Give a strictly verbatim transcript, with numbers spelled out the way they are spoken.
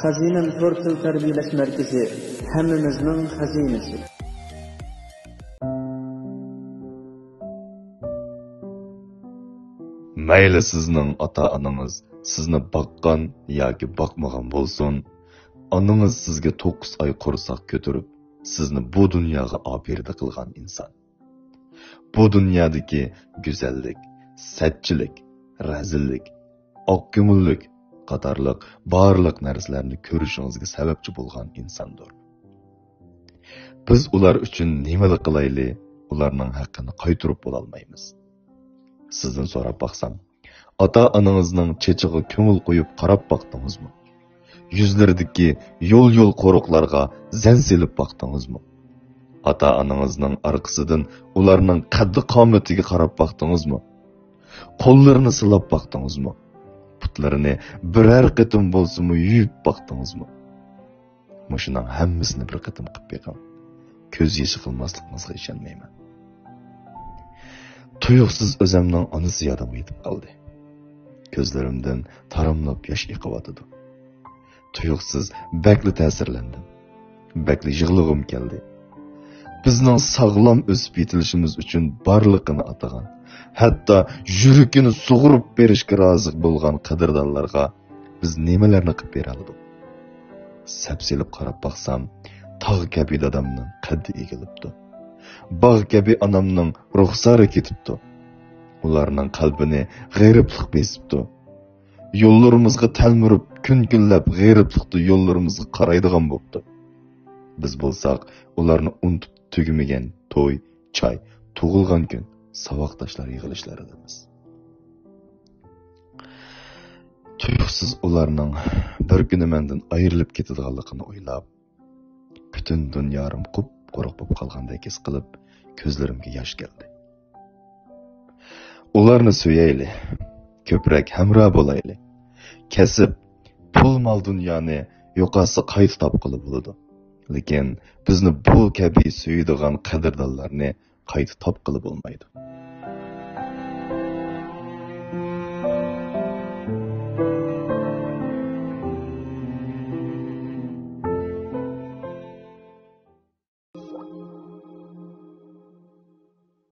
خەزىنەم تور تىل تەربىيەلەش مەركىزى، ھەممىمىزنىڭ خەزىنىسى. مەيلى سىزنىڭ ئاتا-ئانىڭىز سىزنى باققان ياكى باقمىغان بولسۇن، ئانىڭىز سىزگە توققۇز ئاي قورساق كۆتۈرۈپ، سىزنى بۇ دۇنياغا ئاپىرىدە قىلغان ئىنسان. بۇ دۇنيادىكى گۈزەللىك، سەتچىلىك، رەزىللىك، ئاق كۆڭۈللۈك قاتارلىق بارلىق نەرسىلەرنى كۆرۈشىڭىزگە سەۋەبچى بولغان ئىنساندۇر. بىز ئۇلار ئۈچۈن نېمىلا قىلايلى، ئۇلارنىڭ ھەققىنى قايتۇرۇپ بولالمايمىز. سىزدىن سوراپ باقسام، ئاتا-ئانىڭىزنىڭ چېچىغا كۆڭۈل قويۇپ قاراپ باقتىڭىزمۇ؟ يۈزلىرىدىكى يول-يول قورۇقلارغا زەن سېلىپ باقتىڭىزمۇ؟ ئاتا-ئانىڭىزنىڭ ئارقىسىدىن ئۇلارنىڭ قەددى-قامىتىگە قاراپ باقتىڭىزمۇ؟ قوللىرىنى سىلاپ باقتىڭىزمۇ؟ پۇتلىرىنى بىرەر قېتىم بولسىمۇ يۇيۇپ باقتىڭىزمۇ؟ مۇشۇنىڭ ھەممىسىنى بىر قېتىم قىلىپ بېقىڭ. كۆز يېشى قىلماسلىقىڭىزغا ئىشەنمەيمەن. تۇيۇقسىز ئۆزەمنىڭ ئانىسى يادىمغا يېتىپ قالدى. كۆزلىرىمدىن تاراملاپ ياش ئېقىۋاتىدۇ. تۇيۇقسىز بەكلا تەسىرلەندىم. بەكلا يىغلىغۇم كەلدى. بىزنىڭ ساغلام ئۆسۈپ يېتىلىشىمىز ئۈچۈن بارلىقىنى ئاتىغان، ھەتتا يۈرىكىنى سۇغۇرۇپ بېرىشكە رازى بولغان قەدىردانلارغا بىز نېمىلەرنى قىلىپ بېرەلىدۇق؟ سەپسېلىپ قاراپ باقسام، تاغ كەبى دادامنىڭ قەددى ئېگىلىپتۇ. باغ كەبى ئانامنىڭ رۇخسارى كېتىپتۇ. ئۇلارنىڭ قەلبىنى غېرىبلىق بېسىپتۇ. يوللىرىمىزغا تەلمۈرۈپ، كۈن-كۈنلەپ غېرىبلىقتا يوللىرىمىزغا قارايدىغان بوپتۇ. بىز بولساق، ئۇلارنى ئۇنتۇپ تۈگىمىگەن توي، چاي، تۇغۇلغان كۈن، ساۋاقداشلار يىغىلىشلىرىدىمىز. تۇيۇقسىز ئۇلارنىڭ بىر كۈنى مەندىن ئايرىلىپ كېتىدىغانلىقىنى ئويلاپ، پۈتۈن دۇنيالىرىم قۇپقۇرۇق بولۇپ قالغاندەك ھېس قىلىپ، كۆزلىرىمگە ياش كەلدى. ئۇلارنى سۆيەيلى، كۆپرەك ھەمراھ بولايلى. كەسىپ، پۇل-مال دۇنيانى يوقاتسا قايتا تاپقىلى بولىدۇ. لېكىن بىزنى بۇ كەبى سۆيىدىغان قەدىردانلارنى قايتا تاپقىلى بولمايدۇ.